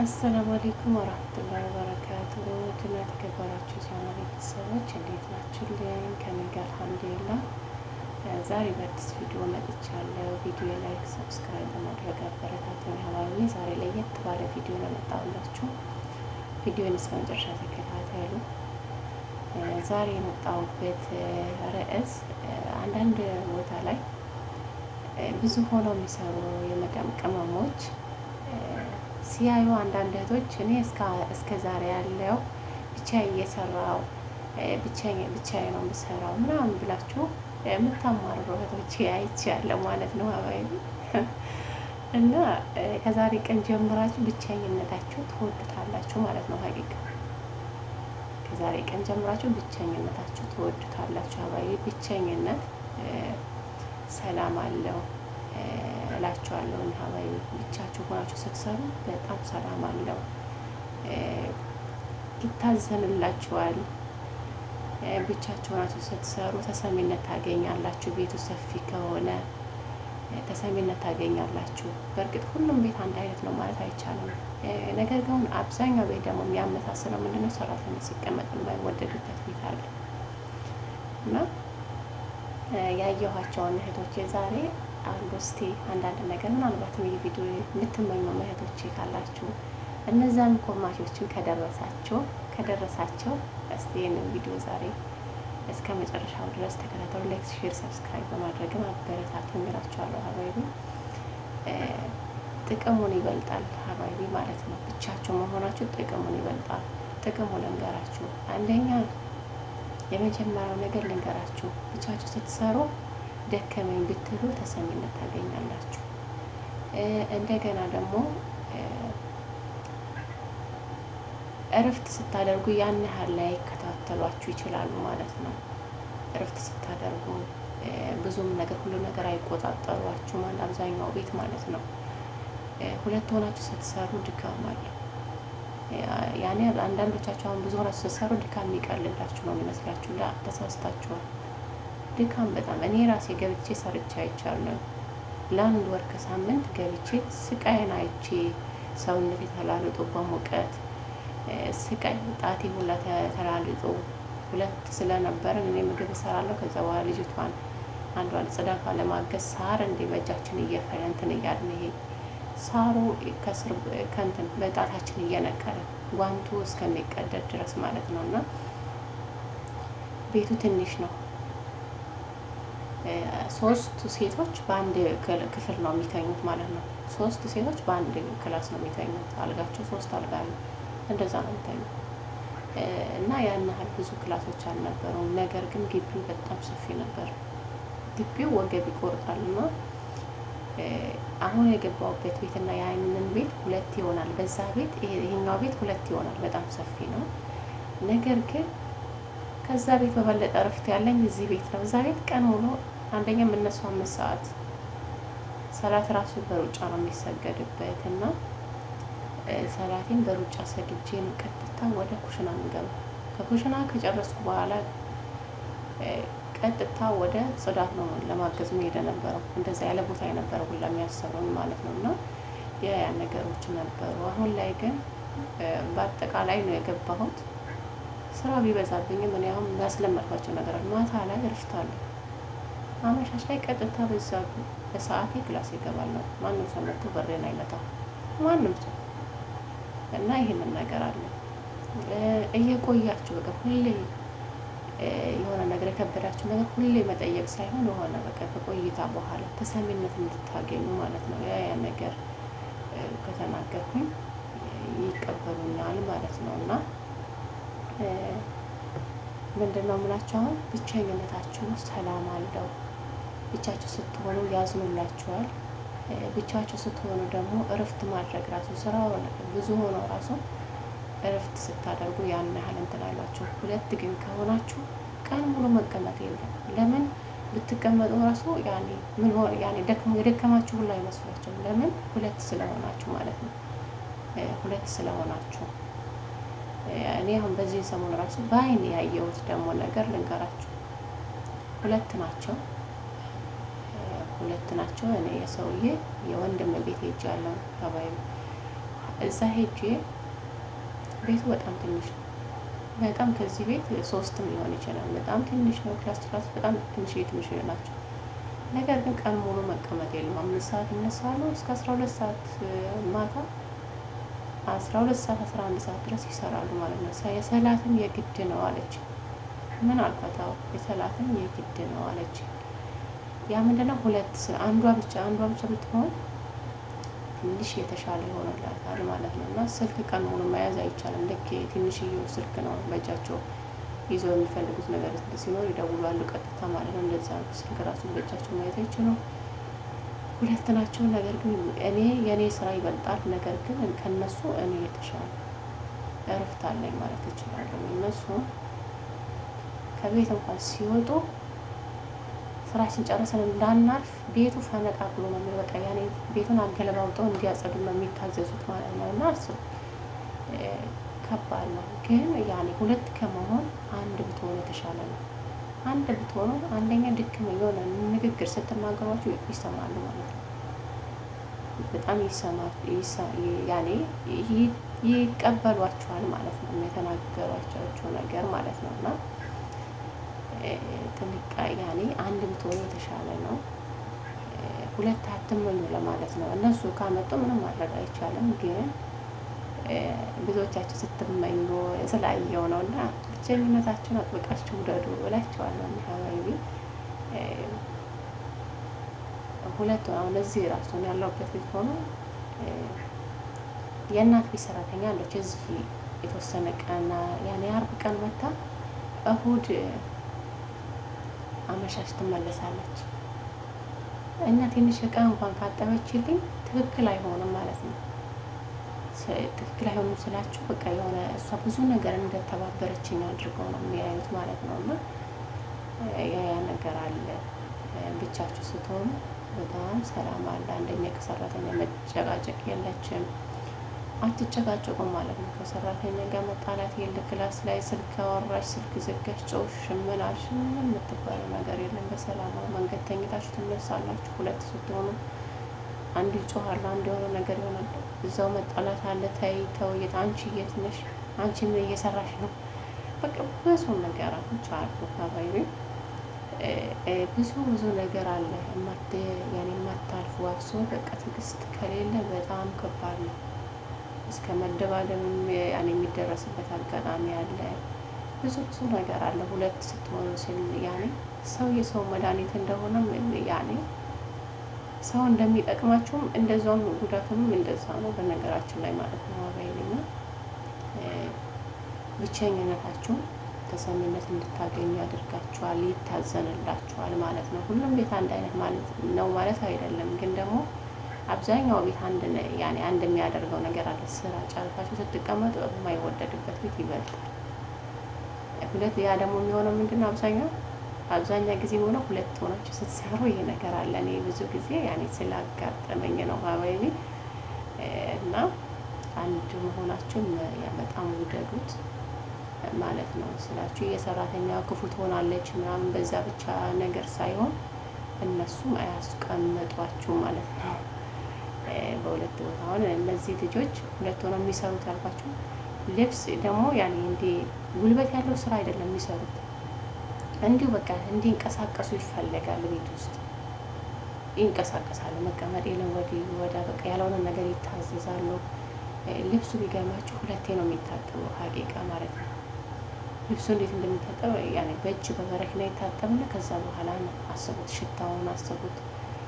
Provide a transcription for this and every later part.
السلام عليكم ورحمة الله وبركاته። ውድና የተከበራችሁ የቻናሌ ቤተሰቦች እንዴት ናችሁልኝ? ከኔ ጋር الحمد لله። ዛሬ በአዲስ ቪዲዮ መጥቻለሁ። ቪዲዮ like፣ subscribe በማድረግ አበረታቱኝ። حبايبي ዛሬ ለየት ባለ ቪዲዮ ነው የመጣሁላችሁ። ቪዲዮን እስከ መጨረሻ ተከታተሉ። ዛሬ የመጣሁበት ርዕስ አንዳንድ ቦታ ላይ ብዙ ሆነው የሚሰሩ የመዳም ቅመሞች ሲያዩ አንዳንድ እህቶች እኔ እስከ ዛሬ ያለው ብቻ እየሰራው ብቻዬ ነው የምሰራው ምናምን ብላችሁ የምታማርሩ እህቶች አይቻለሁ ማለት ነው حبايبي። እና ከዛሬ ቀን ጀምራችሁ ብቸኝነታችሁ ትወዱታላችሁ ማለት ነው። حقيقة ከዛሬ ቀን ጀምራችሁ ብቸኝነታችሁ ትወዱታላችሁ حبايبي። ብቸኝነት ሰላም አለው እላችኋለሁ። حبايبي ብቻችሁ ሆናችሁ ስትሰሩ በጣም ሰላም አለው፣ ይታዘንላችኋል። ብቻችሁ ሆናችሁ ስትሰሩ ተሰሚነት ታገኛላችሁ። ቤቱ ሰፊ ከሆነ ተሰሚነት ታገኛላችሁ። በእርግጥ ሁሉም ቤት አንድ አይነት ነው ማለት አይቻልም። ነገር ግን አብዛኛው ቤት ደግሞ የሚያመሳስለው ምንድነው ሰራተኛ ሲቀመጥ የማይወደድበት ቤት አለ እና ያየኋቸውን እህቶቼ ዛሬ አሉ። እስቲ አንዳንድ ነገር ምናልባትም ይህ ቪዲዮ የምትመኙ እህቶቼ ካላችሁ እነዛም ኮማቾችን ከደረሳቸው እስቲ ይህንን ቪዲዮ ዛሬ እስከ መጨረሻው ድረስ ተከታተሉ። like፣ share፣ subscribe በማድረግም አበረታቱኝ እላችኋለሁ። حبايبي ጥቅሙን ይበልጣል حبايبي ማለት ነው። ብቻችሁ መሆናችሁ ጥቅሙን ይበልጣል። ጥቅሙ ልንገራችሁ። አንደኛ የመጀመሪያው ነገር ልንገራችሁ፣ ብቻችሁ ስትሰሩ ደከመኝ ብትሉ ተሰሚነት ታገኛላችሁ። እንደገና ደግሞ እረፍት ስታደርጉ ያን ያህል ላይ ይከታተሏችሁ ይችላሉ ማለት ነው። እረፍት ስታደርጉ ብዙም ነገር ሁሉ ነገር አይቆጣጠሯችሁም። አንድ አብዛኛው ቤት ማለት ነው። ሁለት ሆናችሁ ስትሰሩ ድካም አለ። ያኔ አንዳንዶቻችሁ አሁን ብዙ ሆናችሁ ስትሰሩ ድካም የሚቀልላችሁ ነው የሚመስላችሁ። ተሳስታችኋል። ድካም በጣም እኔ ራሴ ገብቼ ሰርቼ አይቻለሁ። ለአንድ ወር ከሳምንት ገብቼ ስቃይን አይቼ ሰውነት የተላልጦ በሙቀት ስቃይ ጣቴ ሁላ ተላልጦ ሁለት ስለነበርን እኔ ምግብ እሰራለሁ። ከዛ በኋላ ልጅቷን አንዷን ጽዳቷን ለማገዝ ሳር እንዲ በእጃችን እየፈለ እንትን እያልን ይሄ ሳሩ ከስር ከእንትን በጣታችን እየነቀለ ጓንቱ እስከሚቀደድ ድረስ ማለት ነው። እና ቤቱ ትንሽ ነው። ሶስት ሴቶች በአንድ ክፍል ነው የሚተኙት ማለት ነው። ሶስት ሴቶች በአንድ class ነው የሚተኙት። አልጋቸው ሶስት አልጋ ነው፣ እንደዛ ነው የሚተኙት። እና ያን ያህል ብዙ class ኦች አልነበሩም። ነገር ግን ግቢው በጣም ሰፊ ነበር። ግቢው ወገብ ይቆርጣል እና አሁን የገባሁበት ቤት እና ያንን ቤት ሁለት ይሆናል። በዛ ቤት ይሄኛው ቤት ሁለት ይሆናል። በጣም ሰፊ ነው። ነገር ግን ከዛ ቤት በበለጠ እረፍት ያለኝ እዚህ ቤት ነው። እዛ ቤት ቀን ሙሉ አንደኛ የምነሳው 5 ሰዓት፣ ሰላት ራሱ በሩጫ ነው የሚሰገድበት እና ሰላቴን በሩጫ ሰግጄ ነው ቀጥታ ወደ ኩሽና የምገባው። ከኩሽና ከጨረስኩ በኋላ ቀጥታ ወደ ጽዳት ነው ለማገዝ መሄድ ነበረው። እንደዛ ያለ ቦታ የነበረው ሁላ የሚያሰሩን ማለት ነው። እና ያ ነገሮች ነበሩ። አሁን ላይ ግን በአጠቃላይ ነው የገባሁት። ስራ ቢበዛብኝም እኔ አሁን ያስለመድኳቸው ነገሮች ማታ ላይ እረፍት አለ። አመሻሽ ላይ ቀጥታ በዛ በሰዓቴ class ይገባለሁ። ማንም ሰው መጥቶ በሬን አይመታም። ማንም ሰው እና ይህንን ነገር አለ። እየቆያችሁ በቃ ሁሌ የሆነ ነገር የከበዳችሁ ነገር ሁሌ መጠየቅ ሳይሆን የሆነ በቃ ከቆይታ በኋላ ተሰሚነት እንድታገኙ ማለት ነው። ያ ያ ነገር ከተናገርኩኝ ይቀበሉኛል ማለት ነው። እና ምንድን ነው የምላችሁ አሁን ብቸኝነታችሁ ሰላም አለው። ብቻችሁ ስትሆኑ ያዝኑላችኋል። ብቻችሁ ስትሆኑ ደግሞ እረፍት ማድረግ ራሱ ስራው ብዙ ሆኖ ራሱ እረፍት ስታደርጉ ያን ያህል እንትን አይሏችሁ። ሁለት ግን ከሆናችሁ ቀን ሙሉ መቀመጥ የለም። ለምን ብትቀመጡ ራሱ ያኔ ምን ሆነ ያኔ ደክሞ የደከማችሁ ሁላ አይመስሏቸውም። ለምን ሁለት ስለሆናችሁ ማለት ነው። ሁለት ስለሆናችሁ እኔ አሁን በዚህ ሰሞን ራሱ በአይን ያየሁት ደግሞ ነገር ልንገራችሁ። ሁለት ናቸው፣ ሁለት ናቸው። እኔ የሰውዬ የወንድም ቤት ሄጃለሁ። حبايبي እዛ ሄጄ ቤቱ በጣም ትንሽ ነው። በጣም ከዚህ ቤት 3ም ሊሆን ይችላል። በጣም ትንሽ ነው። Class class በጣም ትንሽ ትንሽ ናቸው። ነገር ግን ቀን ሙሉ መቀመጥ የለም። 5 ሰዓት ይነሳሉ እስከ 12 ሰዓት ማታ 12 ሰዓት 11 ሰዓት ድረስ ይሰራሉ ማለት ነው። የሰላትም የግድ ነው አለች። ምን አልኳት? አዎ የሰላትም የግድ ነው አለች። ያ ምንድነው ሁለት አንዷ ብቻ ብትሆን ትንሽ የተሻለ ይሆንላታል ማለት ነው። እና ስልክ ቀን ሙሉ መያዝ አይቻልም። ልክ ትንሽዬው ስልክ ነው በእጃቸው ይዘው የሚፈልጉት ነገር ሲኖር ይደውላሉ ቀጥታ ማለት ነው። እንደዛ ስልክ ራሱ በእጃቸው መያዝ አይችሉም። ሁለት ናቸው። ነገር ግን እኔ የእኔ ስራ ይበልጣል። ነገር ግን ከነሱ እኔ የተሻለ እረፍት አለኝ ማለት እችላለሁ። እነሱ ከቤት እንኳን ሲወጡ ስራችን ጨርሰን እንዳናርፍ ቤቱ ፈነቃቅሎ ነው የሚበቃ። ያኔ ቤቱን አገለባብጠው እንዲያጸዱ ነው የሚታዘዙት ማለት ነው። እና እሱ ከባድ ነው። ግን ያኔ ሁለት ከመሆን አንድ ብትሆኑ የተሻለ ነው። አንድ ብትሆኑ አንደኛ ድክም የሆነ ንግግር ስትናገሯቸው ይሰማሉ ማለት ነው። በጣም ያኔ ይቀበሏቸዋል ማለት ነው፣ የተናገሯቸው ነገር ማለት ነው። እና ጥንቃቄ ያኔ አንድ ብትሆኑ የተሻለ ነው። ሁለት አትመኙ ለማለት ነው። እነሱ ካመጡ ምንም ማድረግ አይቻልም። ግን ብዙዎቻችሁ ስትመኙ ስላየው ነው። እና ብቸኝነታችሁን አጥብቃችሁ ውደዱ እላቸዋለሁ። ሀባይቢ ሁለቱ አሁን እዚህ ራሱን ያለሁበት ቤት ሆኖ የእናት ቤት ሰራተኛ አለች። እዚህ የተወሰነ ቀን ያኔ አርብ ቀን መታ እሁድ አመሻሽ ትመለሳለች። እና ትንሽ እቃ እንኳን ካጠበችልኝ ትክክል አይሆንም ማለት ነው። ትክክል አይሆንም ስላችሁ በቃ የሆነ እሷ ብዙ ነገር እንደተባበረችኝ አድርገው ነው የሚያዩት ማለት ነው። እና ያ ነገር አለ። ብቻችሁ ስትሆኑ በጣም ሰላም አለ። አንደኛ ከሰራተኛ መጨቃጨቅ የለችም፣ አትጨቃጨቁም ማለት ነው። ከሰራተኛ ጋር መጣላት የለ። Class ላይ ስልክ አወራሽ፣ ስልክ ዘጋሽ፣ ጮሽ፣ ምን አልሽ፣ ምንም የምትባለው ነገር የለም። በሰላማዊ መንገድ ተኝታችሁ ትነሳላችሁ። ሁለት ስትሆኑ አንዱ ይጮሃል፣ አንዱ የሆነ ነገር ይሆናል። እዛው መጣላት አለ። ተይ ተው፣ አንቺ የት ነሽ? አንቺ ምን እየሰራሽ ነው? በቃ ብዙ ነገራቶች አሉ። ሀባይቢ ብዙ ብዙ ነገር አለ። ያኔ የማታልፉ አብሶ በቃ ትዕግስት ከሌለ በጣም ከባድ ነው። እስከ መደባደብም ያኔ የሚደረስበት አጋጣሚ አለ። ብዙ ብዙ ነገር አለ። ሁለት ስትሆኑ ስል ያኔ ሰው የሰው መድኃኒት እንደሆነም ያኔ ሰው እንደሚጠቅማችሁም እንደዛውም ጉዳቱንም እንደዛ ነው፣ በነገራችን ላይ ማለት ነው። አባይና ብቸኝነታችሁን ተሰሚነት እንድታገኙ ያደርጋችኋል፣ ይታዘንላችኋል ማለት ነው። ሁሉም ቤት አንድ አይነት ማለት ነው ማለት አይደለም፣ ግን ደግሞ አብዛኛው ቤት አንድ ያኔ አንድ የሚያደርገው ነገር አለ። ስራ ጨርሳችሁ ስትቀመጡ የማይወደድበት ቤት ይበልጣል። ሁለት ያ ደግሞ የሚሆነው ምንድነው? አብዛኛ ጊዜ ሆነው ሁለት ሆናችሁ ስትሰሩ ይሄ ነገር አለ። እኔ ብዙ ጊዜ ያኔ ስላጋጠመኝ ነው ሀባይቢ። እና አንድ መሆናችሁን በጣም ውደዱት ማለት ነው ስላችሁ የሰራተኛ ክፉ ትሆናለች ምናምን በዛ ብቻ ነገር ሳይሆን እነሱም አያስቀምጧችሁ ማለት ነው። በሁለት ቦታ አሁን እነዚህ ልጆች ሁለት ሆነው የሚሰሩት ያልኳችሁ ልብስ ደግሞ ያኔ እንዲ ጉልበት ያለው ስራ አይደለም የሚሰሩት፣ እንዲሁ በቃ እንዲንቀሳቀሱ ይፈለጋል። ቤት ውስጥ ይንቀሳቀሳሉ። መቀመጥ የለም ወዲህ ወዲያ በቃ ያልሆነ ነገር ይታዘዛሉ። ልብሱ ቢገርማችሁ ሁለቴ ነው የሚታጠበው፣ ሀቂቃ ማለት ነው። ልብሱ እንዴት እንደሚታጠብ ያኔ በእጅ በበረኪና ይታጠብና ከዛ በኋላ ነው። አስቡት፣ ሽታውን አስቡት።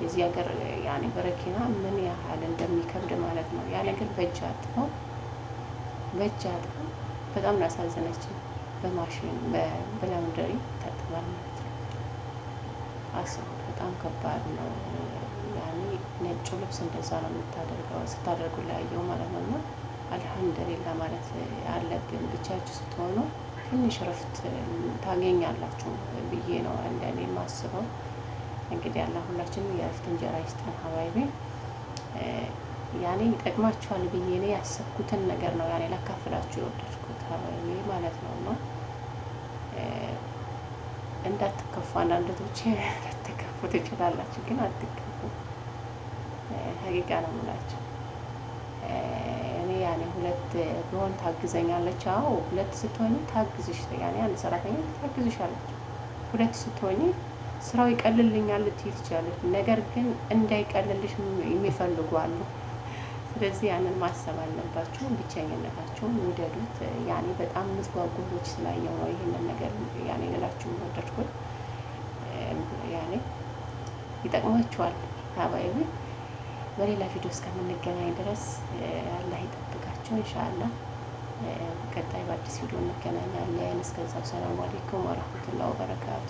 የዚህ ሀገር ያኔ በረኪና ምን ያህል እንደሚከብድ ማለት ነው። ያ ነገር በእጅ አጥበው በጣም ነው ያሳዘነችኝ። በማሽን በላውንደሪ ይታጠባል ማለት ነው። አስቡት፣ በጣም ከባድ ነው። ያኔ ነጩ ልብስ እንደዛ ነው የምታደርገው ስታደርጉ ላየው ማለት ነው። እና አልሐምዱሊላህ ማለት አለብን። ብቻችሁ ስትሆኑ ትንሽ እረፍት ታገኛላችሁ ብዬ ነው እንደኔ የማስበው። እንግዲህ አላህ ሁላችንም የእረፍት እንጀራ ይስጠን ሀባይቢ። ያኔ ይጠቅማችኋል ብዬ እኔ ያሰብኩትን ነገር ነው ያኔ ላካፍላችሁ የወደድኩት ሀባይቢ ማለት ነው። እና እንዳትከፉ፣ አንዳንዶች ልትከፉ ትችላላችሁ፣ ግን አትከፉ። ሀቂቃ ነው የምላችሁ። እኔ ያኔ ሁለት ቢሆን ታግዘኛለች። አዎ ሁለት ስትሆኝ ታግዝሽ፣ ያኔ አንድ ሰራተኛ ታግዝሻለች። ሁለት ስትሆኝ ስራው ይቀልልኛል ልትይ ትችላለች። ነገር ግን እንዳይቀልልሽ የሚፈልጉ አሉ። ስለዚህ ያንን ማሰብ አለባችሁ። ብቸኝነታችሁን ውደዱት። ያኔ በጣም የምትጓጉ ስላየው ነው ይህንን ነገር ያኔ ልላችሁ ወደድኩት። ያኔ ይጠቅማችኋል። حبايبي በሌላ ቪዲዮ እስከምንገናኝ ድረስ አላህ ይጠብቃችሁ። ኢንሻአላህ ቀጣይ በአዲስ ቪዲዮ እንገናኛለን። እስከዛው ሰላም አለይኩም ወራህመቱላሂ ወበረካቱ።